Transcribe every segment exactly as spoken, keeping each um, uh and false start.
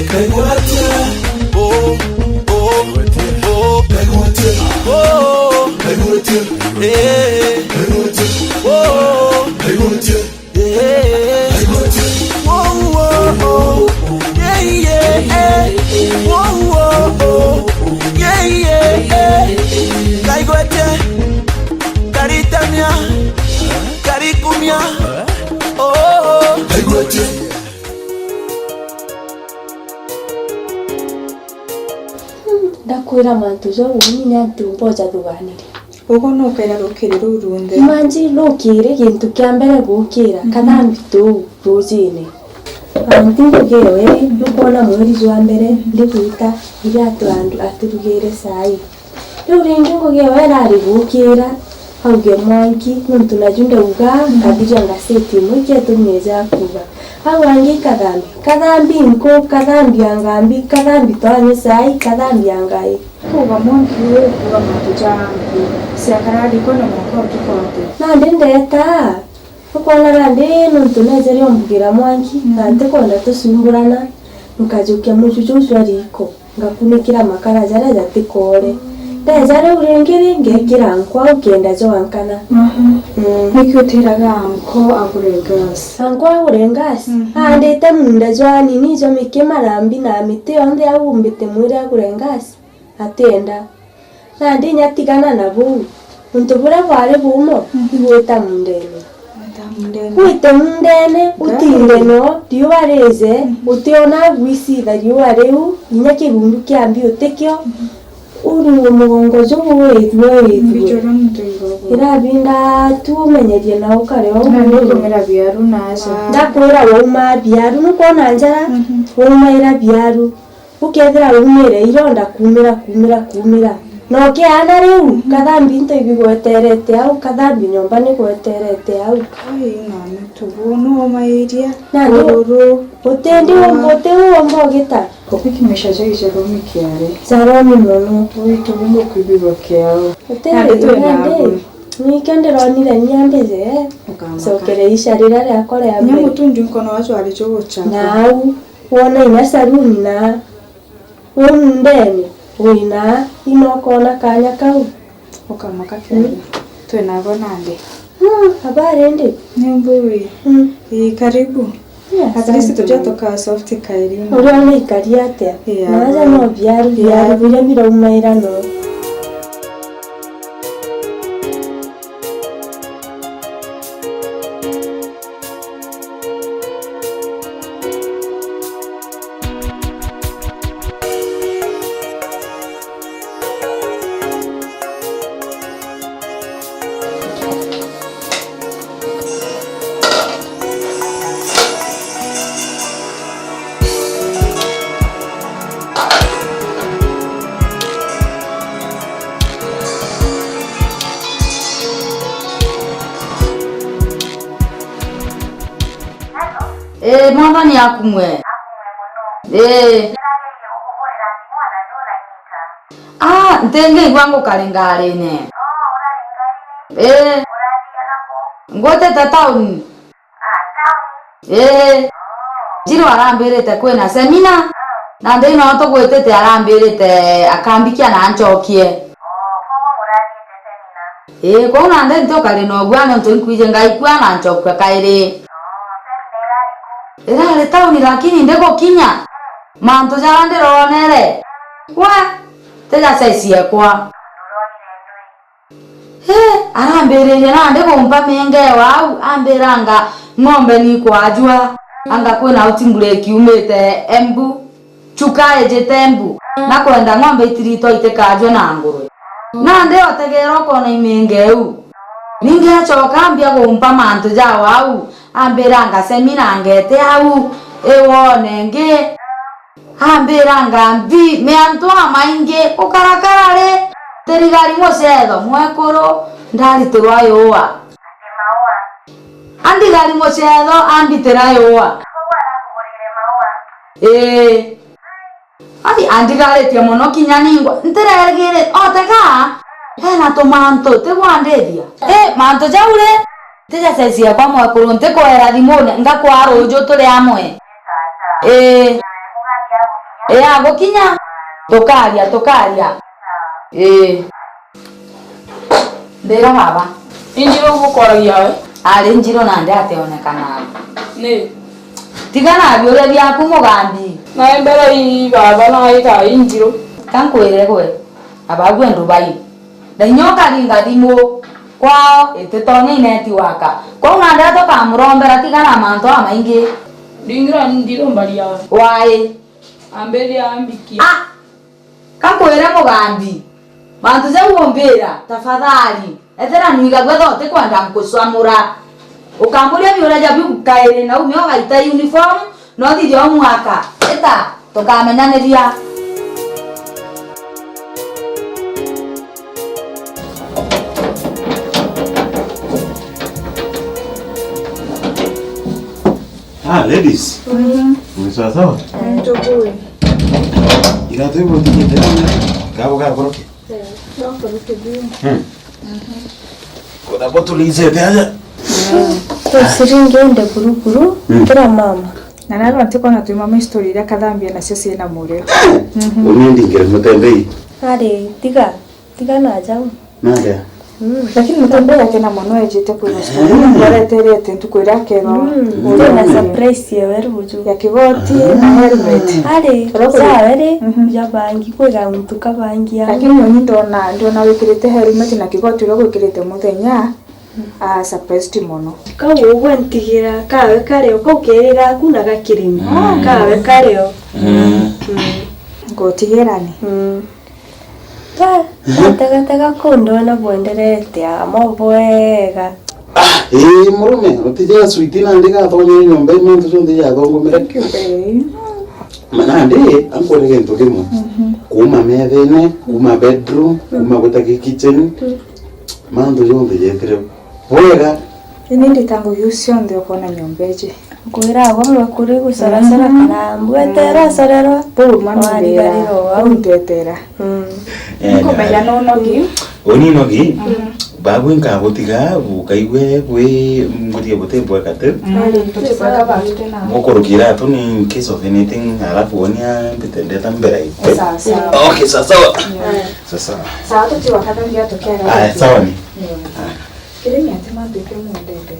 Kaigwatia. Oh, oh, oh. Kaigwatia. Oh. Kaigwatia. Eh. Kaigwatia. Oh. Kaigwatia. Eh. Kaigwatia. Oh, oh, oh. Yeah, yeah, eh. Oh, oh, oh. Yeah, yeah, eh. Kaigwatia. Karitamia. Karikumia. Oh. Kaigwatia. Ndakwira mantu jau, uni ni antu mboja thuganire. Ugo nukaira rukiri ruu runthe. Imagine rukiri, gintu kia mbere gukira, mhm, kathambi tuu rujine. Anti ngugi ewe, nukwona mweri jwa mbere, mhm, ndigwita, iria atu andu aturugire cai. Riu ringi ngugi ewe irari gukira, auge mwanki, nontu naju ndauga, mm, nkathiria ngaseti imwe ikietumie ja kuuga. Au angi ikathambi, kathambi nku, kathambi angambi, kathambi twanywe cai, kathambi angai. Kuuga mwanki uu kuuga mantu ja nku, ciakara riko na mwanka utuku atia? Nandi ndeta, ukwona nandi nontu neeja riombugira mwanki, mm, na ntikwenda tucumburana, nkajukia mujuju ucio ariko. Ngakunikira makara jaria jatikoore. Ndeeja riu ringi ri, ngeekira anko au kenda jwankana. Mhm. Mm. Niki utiraga anko agure gas? Anko agure gas? Mhm. Aandite muunda jwa nini jwa mikima na mbi na miti yonthe au umbite mwire agure gas? Atienda. Nandi inya tigana na buu. Untu buria bwari buumo, mhm, igwita muundene. Gwita muundene. Gwite muundene, utinde no, riua rije, mhm, utiona gwicitha riua riu, inya kigundu kia mbi utikio. Mhm. Uu ni mugongo juu withue, withue. Mbijura muntu igagwa. Irabinda tu umenyerie na ukare o. Na nikumira biaru na aca. Ndakwira wauma biaru, nukwona njara, mhm, waumaira biaru. Ukethira umire ironda kumira, kumira, kumira. Na ukiana riu, mhm, kathambi into ibigweterete au, kathambi nyomba nigweterete au. Ai, na mitugu, nuumairia. Na ni ururu. Utindi, ah, umbuti uomba ugita. Kupiki maisha ja ijaromi kiari. Jaromi mono. Ui, tubu ngukwibirwa kiao. Utindi, nandi twi nandi, naku. Nikio ndironire nyambije. Ukamaka. Cokere ica riria riakwa ria mbere. Nya mutundi nkono wacu ari jo guchapa. Na au. Wona inya saruni na uu muundene wina ino ukona kanya kau. Ukamaka kenda. Mm. Twinabo nandi. Ah, habari ndi? Ni mbui. Mm. Ii, karibu. Yes, at least thank you. Tuja tukaa soft kairima. Uria unaikari atia? Yeah, naja bye. No biaru, biaru, biaru biria biraumaira no. Ii, Mwathani akumwe. Ii. Ah, ntingiigua ngukari ngarine. Ii. Ngwitite tauni. Ii. Njiro arambirite kwina semina, na nthi no tugwitite arambirite akambikia na ncokie. Ii, kwou nandi ntiukari na uguaa niuntu inkwiji ngaikua na ncokua kairi. Irari tauni, lakini ndigukinya, mantu jaria ndironere, we, ti ja size yeekwa. Ii, arambiriria nandi gumpa mingeo au, ambiranga ng'ombe ni ikwajua, anga kwina outbreak yumite Embu. Chuka ejite Embu, na kwenda ng'ombe itiritwa itikajwe na ngurwe. Nandi otegeera ukoona imenge iu. Ningi acoka ambia gumpa mantu ja wau, ambira ngasemi na ngete au, iwone ngi. Ambira ngambi, miantu amaingi, ukarakara ri, ntirigari mucetho, mwekuru, ndaritirwa yuwa. Andigari mucetho, ambitira yuwa. Ii. Ai, andigaritie mono kinya ningwa. Ntirerigiri-, otega, hena tumantu, tigwandithia. Ii, mantu jau ri, tija size yakwa mwekuru, ntikwera thimune, ngakwaa ruju turi amwe. Ii. Ii, agukinya, tukaria, tukaria. Ii. Ndira baba. Injiro ugukoragia we? Ari njiro nandi ationekana. Ni? Tiga na biuria biaku, Mugambi. Na mbere ii baba, na ika injiro. Ka nkwire gwe, abagu andu bai. Na inya ukaringa thimu kwao, ititonya ineti waka. Kwou nandi tukamurombera, tiga na mantu amaingi. Ndingira ndirombaria we. Wai. Ambiria ambikia. Ah! Ka nkwire, Mugambi, mantu jau umbira, tafadhali, ethira nwigagua tho utikwenda nkucwamura. Ukamburia biuria ja biu kairi, na umia ugaita uniform, na uthithia o mwaka. Ita, tukamenyaniria. Ah, ladies. Mhm. Ni sawa sawa? Eh, tukui. Iratu ibu ntikite, kabo gakoroke. Eh, gakoroke biu. Hmm. Mhm. Kuna botu lizete aja. Siringi ende kurukuru, hmm, kira mama. Na naro ntikona twimama story iria kathambia nacio ciina murio. Mhm. Uni ndingire mutembei. Ari, tiga. Tiga na jau. Naria? Mm. Lakini mutumba yake na mwana ejite kwirwa story. Mm. Bareterete ntuku iria akerwa. Mm. Mm. Kwina surprise ya weru buju. Ya kigoti, ah, na helmet. Ari, sawa ri, mhm, ja bangi, kwiga muntu ka bangi ya. Lakini uni ndona, ndona wikirite helmet na kigoti uria gwikirite muthenya, mm, ah, surprised mono. Kau ugwe ntigira, kawe kario, kau keri gaku na gakirimi. Mm. Kawe kario. Mm. Mm. Ngotigirani. Mm. Twa, twategatega kuu ndona bwenderete amo bwega. Ah, ii, murume, utithia sweet nandi gathomere nyomba ii mantu jonthe jathongomere. Thank you, babe. Ma nandi, ankwire gintu kimwe. Mhm. Kuuma methene, kuuma bedroom, kuuma gwita ki kitchen, mm, mantu jonthe jetire bwega. Ini ndita ngugi iu cionthe ukona nyomba iji. Nkwira agwe mwekuru gucoracora, mhm, karambu, etera acorerwa. Bau ma nubera, warigarirwa bau au. Ntetera. Mm. Eh, nkumenya na nunogi. Uni nogi, mm, babu nkagutiga, bukaigue bwi nguthie buti bweka ti. Mm. Tutibweka babu tena. Mukurukira tu ni in case of anything, alafu wonia mbite ndeta mbere. Eh, sawa, sawa. Okay, sawa, sawa. Yeah. Sawa, sawa. Sawa, tutiwa kathambia tukera. Ah, sawa ni. Yeah. Ah. Kirimi ati mantu ikio mwendete.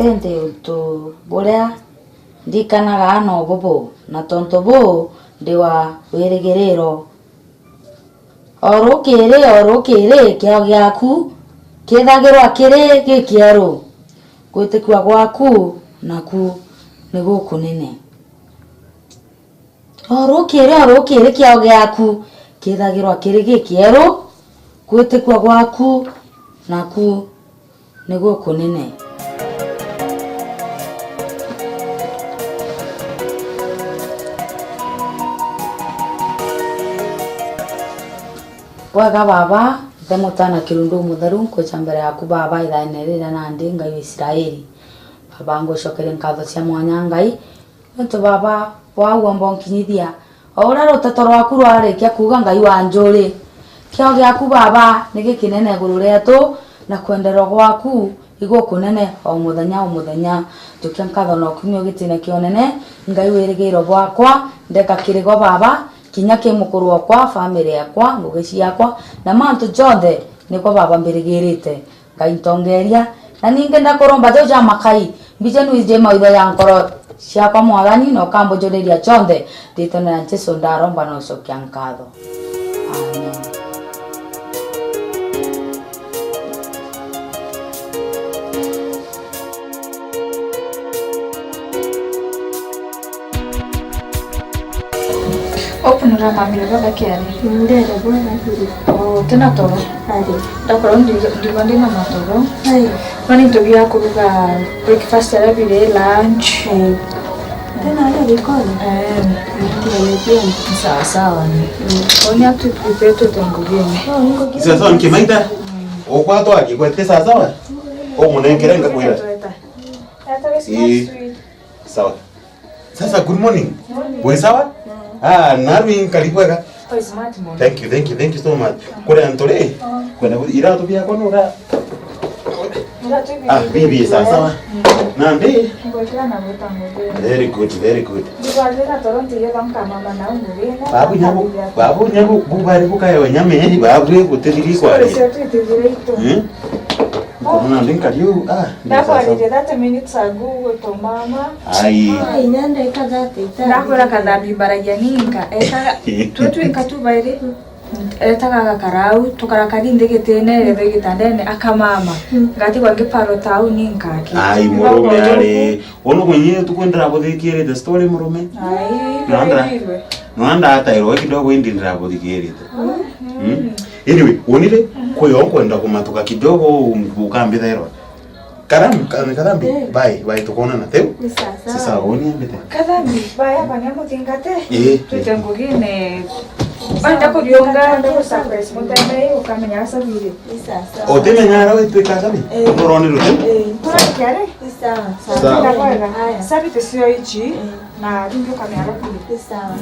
Indi untu buria ndirikanaga no bubu, na tontu buu ndi wa wirigiriro. O rukiri, o rukiri, kiao giaku kithagirwa kiri gikieru, gwitikua gwaku naku ni gukunene. O rukiri, o rukiri, kiao giaku kithagirwa kiri gikieru, gwitikua gwaku naku niguo kunene. Bwega Baba, nte mutana kirundu mutheru, nkwija mbere yaku Baba, ithaene riria nandi, Ngai wa Israeli. Baba, ngucokeria nkatho cia mwanya Ngai, Nontu Baba, bwau womba unkinyithia, o uria ruteto rwaku rwarikia kuuga, Ngai wa njuri. Kiao giaku, Baba, ni gikinene iguru rietu, na kwenderwa gwaku igukunene o muthenya o muthenya. Njukia nkatho na ukumia ugitine kia unene, Ngai wirigiro bwakwa, ndeka kirigo, Baba, kinya ki mukuru okwa, family yakwa, ngugi ciakwa, na mantu jonthe nikwo, Baba, mbirigirite. Ngai ntongeria, na ningi ndakuromba jau ja makai, mbije nwiji maitho ja nkoro ciakwa Mwathani, na ukambujuriria jonthe. Riitwene ria Jesu ndaromba na ucokia nkatho. Amen. Open Mamire baba kiari. Ndere bwega. Oh, tina toro. Ari. Ndakorwo ndi-, ndiuga ndina matoro. Ai. No ni ntugi ya kuruga breakfast aria biri lunch. Ai. Tena aria bikoni? Eh. Ndio, ndio. Sawa, sawa. Mm. Onya tu prepare tu tengugene. Oh, niko Sasa, nikimaita, ukwatwa akikwete sawa sawa? Umunengere ngakwira. Ii. Sawa. Sasa, good morning. Morning. Wi sawa? Mm. Ah, narwi nkari bwega. Oi, smart mono. Thank you, thank you, thank you so much. Kuri antu ri, kwenda ku-, iratu biakwa nura. Iratu ibi Ah, bibi, sawa sawa. Mm. Nandi? Ngwikira na gwita ngugi. Very good, very good. Ndibwatira toro ntigetha nkamama na ngugi. Babu nyabu, babu nyabu, bubari bukayo nyame, babu gutithiri kwa. Sorry, sio tu itithire itu. Hmm? Nkomona ndi nkari uu, ah, ni sawa sawa. Ndakwaririe thirty minutes ago gutumama. Ai. Ai, nenda ika thirty, thirty. Ndakwira Kathambi mbaragia ninka, etaga, tu twinka tu bairi, etaga agakarau, tukara kari nthi gitine, ere gitandene, akamama. Mm. Ngatigwa ngiparota au ninka aki. Ai, murume ari, ono kwenye tukwendera kuthikirite story murume. Ai, Nanda, ndirwe. Nanda atairwe kidogo indi ndirabuthikirite. Mm. Mm. Anyway, wonire, kwi o nkwenda kumatuka kidogo, ukambithairwa. Karam, ka-, Kathambi, eh, bye, bye, tukonana, teu? Ni sawa sawa. Sasa, woni ambite. Kathambi, bye, hapa ni amuthingate. Eh, twite eh. Ngugine. Banda kuriunga, ndaku surprise, mutemei, ukamenya asabire. Ni sawa sawa. Utimenya ara witwika Kathambi? Eh. Uroni rute? Eh. Turakiare? Ni sawa sawa. Sawa. Tinda bwega. Haya. Sabite sio ichi. Eh. Na ringi ukamenya bakuri. Ni sawa.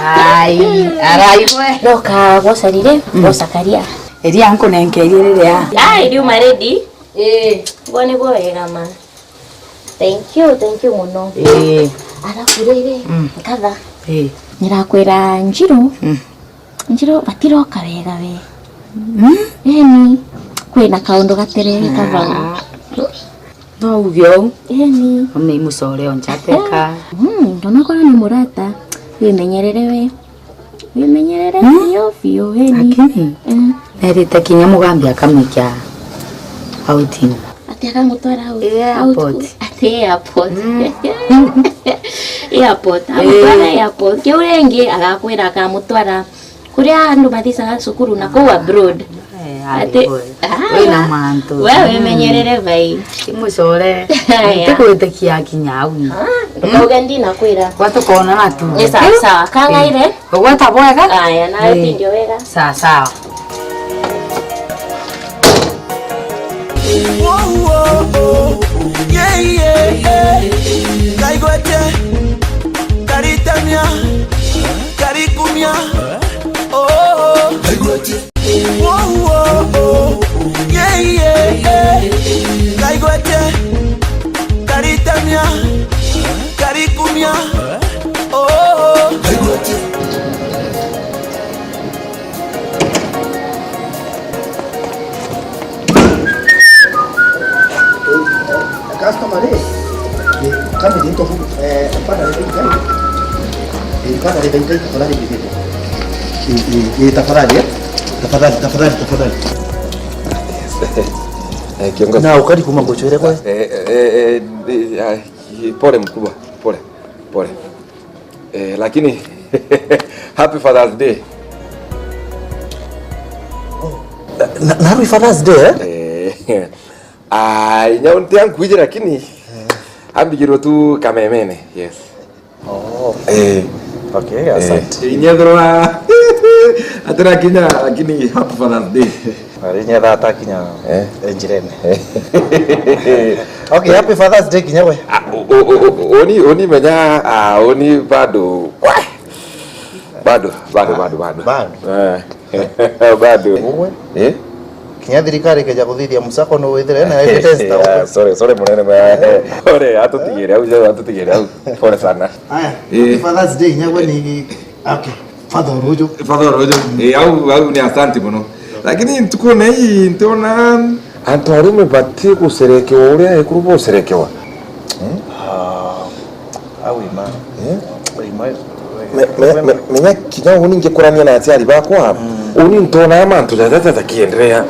Ai, arai gwe. Ndoka gwocarire, mm, gwoca karia. Eria nkunenkerie riria. Ai, riuma ready. Eh. Gwe niguo wega ma. Thank you, thank you muno. Eh. Alafu riri, mm, nkatha. Eh. Nirakwira Njiru. Mm. Njiru batiroka wega we. Mm? Eni, kwina kaundu gaterereka bau. Ah. No uge uu? Eni. Ona imucore o njateka. Mm, ndona korwo ni murata, wimenyerere we. Wimenyerere, mm, biu biu, eni. Lakini, mm, nerite kinya Mugambi akamwikia outing. Ati akamutwara au? Eh, airport. Ati airport. Mm. Airport. Amutwara, eh, airport. Kiu ringi agakwira akamutwara kuria andu mathicaga cukuru na kuu abroad. Eh, ati, ah, wina mantu. We wimenyerere bai. Imucore. Aya. Ntikwitikia kinya au. Ah, ndukauge ndinakwira. Gwa tukonana tu. Ni sawa, sawa. Kang'aire. Ugweta bwega? Aya, nawe tindio wega. Sawa, sawa. Kaigwete, karitamia, karikumia. Oh, oh. Kaigwete. Kaigwete, karitamia, karikumia. Oh, oh. Kaigwete. Customer ri, ni kambi ni ntobu, eh, mpaka ni benkai. Eh, mpaka ni benkai, tafadhali, eh, eh, eh, tafadhali, eh. Tafadhali, tafadhali, tafadhali. Eh, kiongozi. Na ukari kuma kuchwere kwa? Eh, eh, eh, eh, ah, pole mkubwa, pole, pole. Eh, lakini happy Father's Day. Na, na happy Father's Day, eh? Eh, ah, inya unti ankuije, lakini ambigirwe tu kamemene, yes. Oh. Eh. Okay, eh, asante. Inya thirwa atira kinya, lakini happy Father's Day. Ari nyetha atakinya, eh, njirene. Okay, happy Father's Day kinya we. Ah, o-, o-, o-, o-, oni, oni menya, ah, oni bado. Wah! Bado, bado, bado, bado. Bado. Eh. Bado. Uwe? Eh? Kinya thirikari ikeja kuthithia musako no withire na evidence ta. Ah, sorry, sorry, munene mwa. Sorry, atutigire au, atutigire au. Pole sana. Aya, eh. Happy Father's Day, nyagwe ni Okay. Father Orojo. Father Orojo. Eh, au, au ni asante muno. Lakini ntuku na ii ntiona antu arume bati gucerekewa uria ekuru bocerekewa. Hmm? Ah, au ima. Eh? Ima. Me-, me-, me-, menya kinya uni ngikurania na aciari bakwa. Mm. Uni ntonaga mantu jaja jaja kienderea.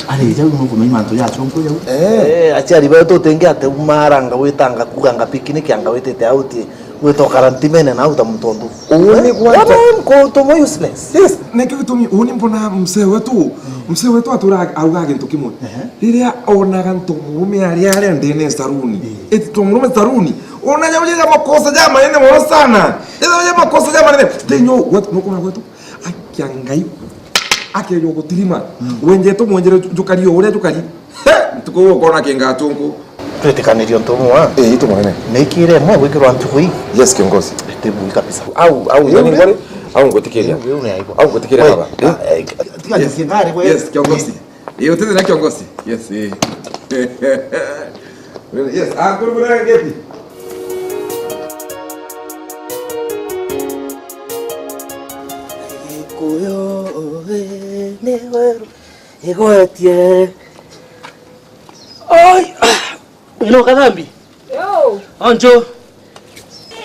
Ari, jau nukumenya mantu jacu nkuja u. Eh, aciari betu utingi ati umaranga witanga kuganga picnic anga witite out, witoka rantimene na uta mutondu. Uni gwata. Yabo nko tomo useless. Yes, nikio gitumi uni mbona mzee wetu, mzee wetu atura auga gintu kimwe. Ehe. Riria onaga ntomurume ari aria ndene saruni. Eh. Eti ntomurume saruni. Ona jau jaja makosa ja manene mono sana. Jaja makosa ja manene. Tenyo, what, nukuna gwetu? Akia Ngai. Akejwa gutirima. Mm. Wenje tumwenjere njukari o uria njukari. He! Ntuku uu ukona kinga chunku. Twitikanirie untu bumwe. Ii, itu munene. Nikire imwe gwikirwa ntuku ii. Yes, kiongozi. Iti bui kabisa. Au, au, yani ngwari, au ngutikiria. Au ngutikiria baba. Tiga yes. Yes, kiongozi. Ii, utete na kiongozi. Yes, ii. Yes, ah, kuri kuri ngeti. Gikuyu, ii, ni weru igwetie. Oi, ah, ino kathambi. Yo. Onjo.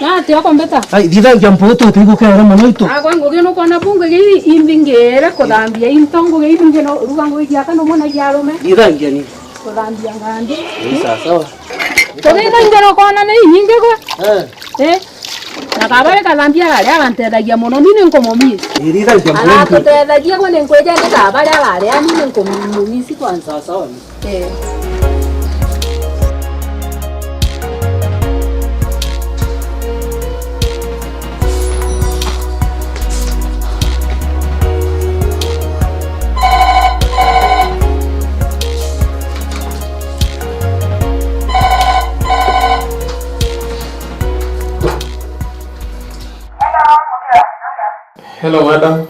Nati okombeta. Ai, thithangia mputu utigukere mono itu. Agwa ngugi nukwona bu ngugi imbi ngire kuthambia into ngugi imbi ngino ruga ngugi giaka no mwana gia arume. Thithangia ni. Kuthambia ngandi. Ni sawa sawa. Kuthithangia no kona ni nyingi gwe. Eh. Eh. Na kabare kathambia garia agantethagia mono ni ni nkumumia. Ni thithangia mputu. Arakutethagia gwe ni nkwija ni kabare agaria ni ni nkumumisi kwanza. Sawa sawa. Eh. Hello, madam.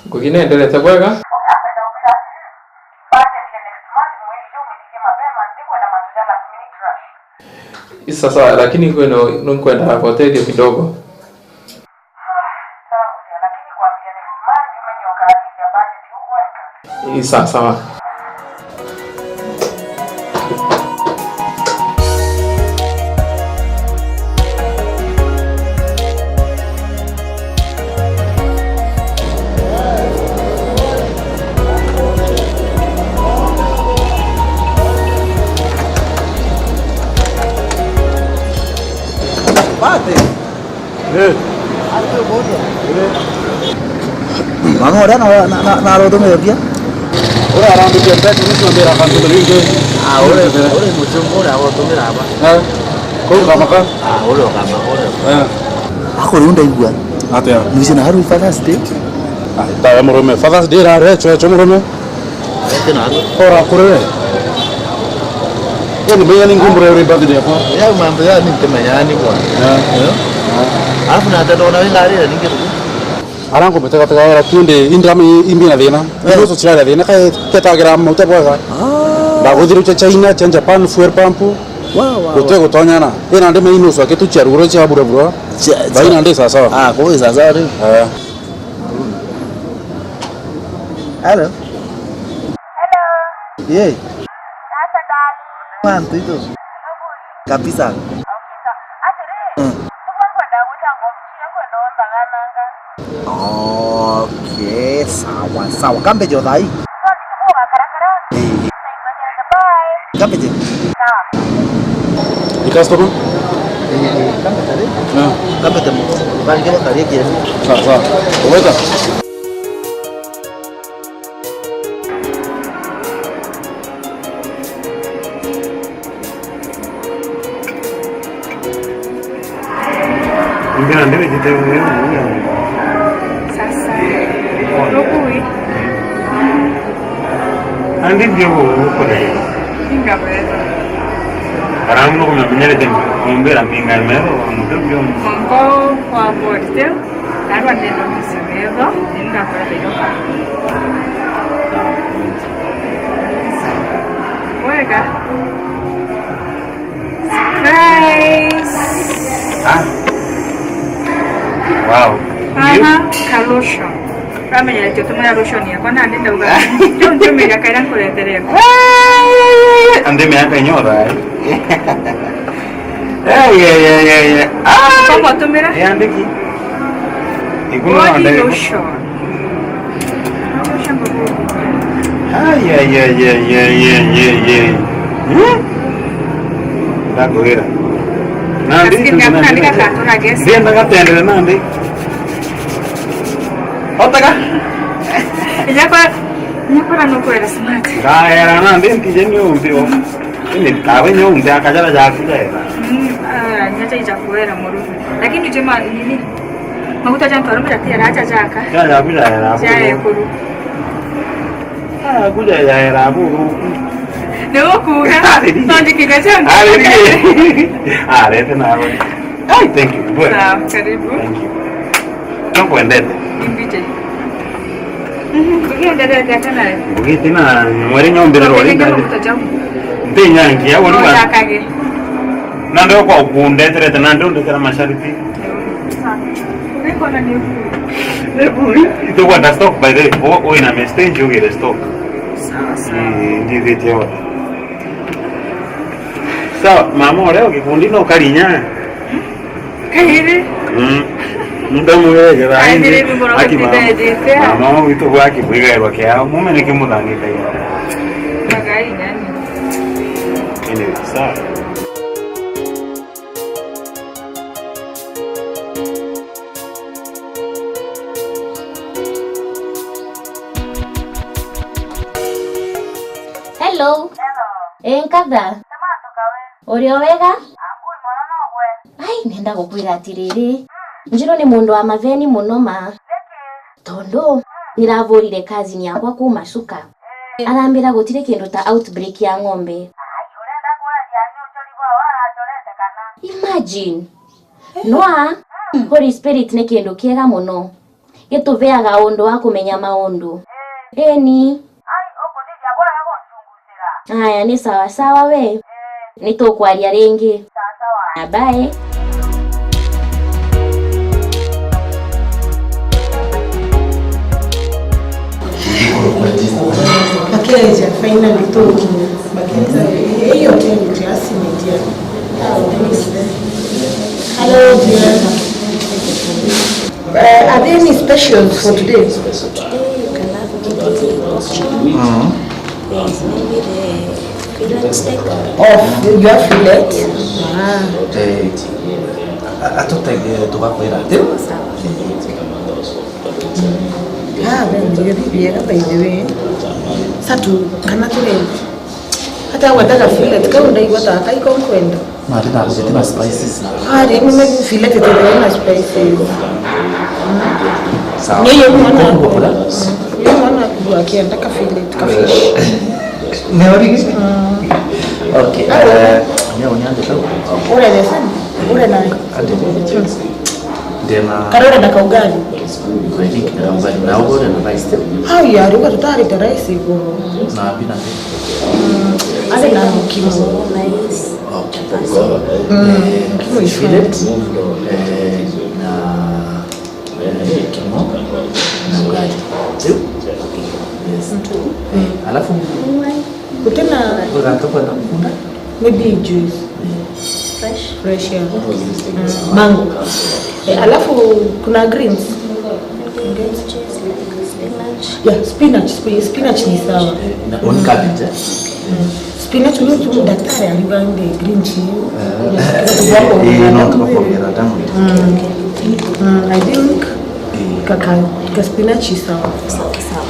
Ngugi nenderete bwega. Ii sasa, lakini kwino nkwenda gutethio kidogo. Ii sawa sawa. Bate. Eh. Mama uria na, na, na, na arotumire mbia. Uria arambikia mbeca nicio mbira kantu ringi. Ah, uri, uri muchungu uria agotumira aba. Eh. Kuu kamaka. Ah, uri ukamaka uri. Eh. Ako riu ndaigua. Atia? Nicio na haru Father's Day. Ah, tawe murume. Father's Day rare, chwe, chwe murume. Ete nazo. Ora kuri we. Wewe ni menya ni ngumbura uri birthday yakwa. Ya mambo ya ni kemenya ni kwa. Eh. Eh. Alafu na tendo na winga ari ni ngiru. Arango betega tega era kinde indami imbi na thina. Eh. Ino so chira thina ka ketagira mauta bwaga. Ah. Ndaguthiru cha China, cha Japan, fuel pump. Wa, wa, wa. Gute gutonyana. Ina ndime ino so akitu cha ruguru cha bura bura. Cha, cha. Baina ndi sawa sawa. Ah, kwa sawa sawa ri. Eh. Hello. Hello. Ye. Sasa gani? Mantu itu. Kabisa. Okay, sawa. Atiri. Mm. Nikuwa kwenda gwita ngobichi, kwenda onthagananga. Okay, sawa, sawa. Kambe jo thai. Sawa, nikuwa karakara. Eh. Bye. Kambe je. Sawa. Ni customer? Eh, kambe tare. Ah. Kambe tare. Bali kama kare ke. Sawa, sawa. Uweka. Ingana ndebe gitego gä. Sasa. Nukui. Andi ndio gukore. Inga metho. Karamu no kumenya menyerete ombera minga metho, omutu ndio. Mongo wa borite. Narwa ndenda musi metho, ninga kwa ndenda. Wega. Surprise! Ah. Wow. Aha, ka lotion. Uramenyerete utumira lotion yakwa, nandi ndauga, ndio ndio mira kaira nkuretere. Ande me aka nyora. Eh, yeah, yeah, yeah, yeah. Ah! Kama utumira? Yandiki. Ikuna body lotion. Ai, ai, ai, ai, ai, ai, ai, ai. Hmm? Ndakwira. Nandi. Lakini hakuna nikatura guess. Ndienda gatendere nandi. Otega. Inyakwa, inyakwa no kwera smart. Ngaera nandi ntije ni umbi o. Ini tawe nyo umbi akajara jaku jaera. Mm, ah, nyacha ija kwera muru. Lakini jema nini? Maguta ja nkarume jatiara aja jaka. Ja jaku jaera. Ja ekuru. Ah, kuja ya era buru. Ni ukuga. Ariri. Tonje kinya changu. Ariri. Arete nawe. Ai, thank you. Good. Sawa, karibu. Thank you. Nakwendete. Imbije. Mhm, kugendete atya nawe? Ngugiti na mweri nyombere rori. Ntinyangi, au ni. Ojakage. Na ndio kwa kundeterete, na ndio ndetera mashariti. Itugweta stock, by the way. O, o ina me stage ugire stock. Sawa, sawa. Ii, ndithitie order. Sawa, mama, uria gikundi no karinya. Kairi. Mm. Ndamugegera. Kairi, ingi. Mama witu bwa akimwigairwa kiao. Mume niki muthangite. Magai nani? Anyway, sawa. Hello. Hello. Ee, nkatha. Sema tukawe. Uri o wega? Ambui mwana no gwe. Ai, nenda gukwira atiriri. Njiru ni mundu wa matheni muno ma. Niki? Tondu niravurire cousin yakwa kuma Chuka. Arambira gutiri kindu ta outbreak ya ng'ombe. Ai, urenda kweria ni ucori bwa waracorete kana? Imagine. Noa, Holy Spirit ni kindu kiega muno. Gituveaga undu wa kumenya maundu. Eni. Ai, ukuthithia bwega guncungucira. Aya, ni sawa sawa we. Nitukwaria ringi. Sawa sawa. Na bye. Bakeja, finally tukinya. Bakeja, hiyo tena kiasi media. Hello, dear. Uh, are there any specials for today? Today you can have it. Mm. Yes, maybe the fillet steak. Oh, you have fillet? Ah. Eh, a-, atutege tugakwira ati. Sawa. Ah, then you be here, by the way. Sa tu, kana tule. Hata wethaga fillet, kau ndaigua ta kai ko nkwenda. Mari na gutete na spices. Ari, ni me fillet tete na spices. Sawa. Ni yo mwana. Koko gukura? Ni yo mwana akienda ka fillet, ka fish. Ni ori? Mm. Okay. Eh, ni ori ande tu. Ure the same. Ure na. Ande. Ndena. Karore na kaugali. I think na ugali. Na ugali na rice. Hau ya, ruga tutari ta rice iguru. Na bina. Mm, ari na mukimo. Okay, thank God. Mm, eh, mukimo is fillet, eh, na, eh, mukimo na ugali. Yes. Mm. Alafu, gutena, ugatoka na mkunda? Maybe juice. Fresh? Fresh, yeah. Mm, mango. Eh, alafu kuna greens. Greens. Yeah, spinach, spi-, spinach ni sawa. Na on cabbage, eh? Mm. Spinach, huyu tu daktari aliuga ndio green chili. Eh, eh, no, tukakuongera damu. Mm. Mm, I think ka, ka, ka spinach is sawa. Sawa, sawa.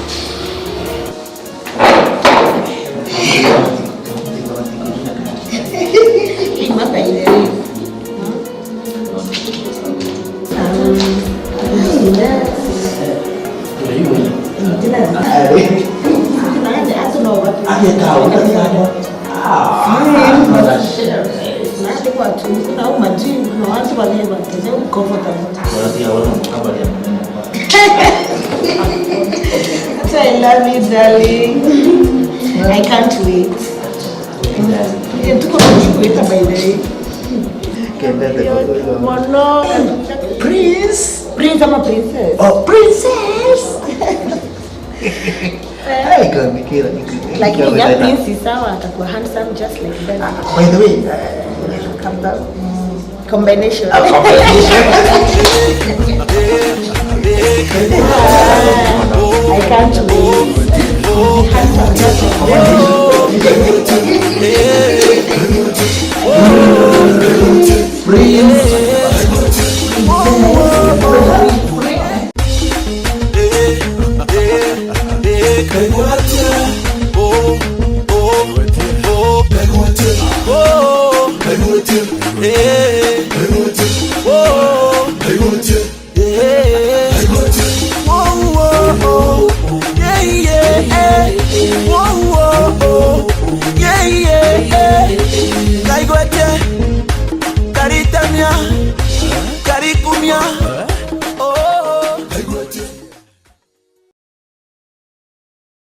That's why I love you, darling. I can't wait. Eh, tuko tukikwita, by the way. Kendete. Mono. Prince. Prince ama princess? Oh, princess. Ai, kamikira. Lakini ya prince sawa, atakuwa handsome just like that. Ah, by the way, uh, come down. Combination. A combination. I can't wait.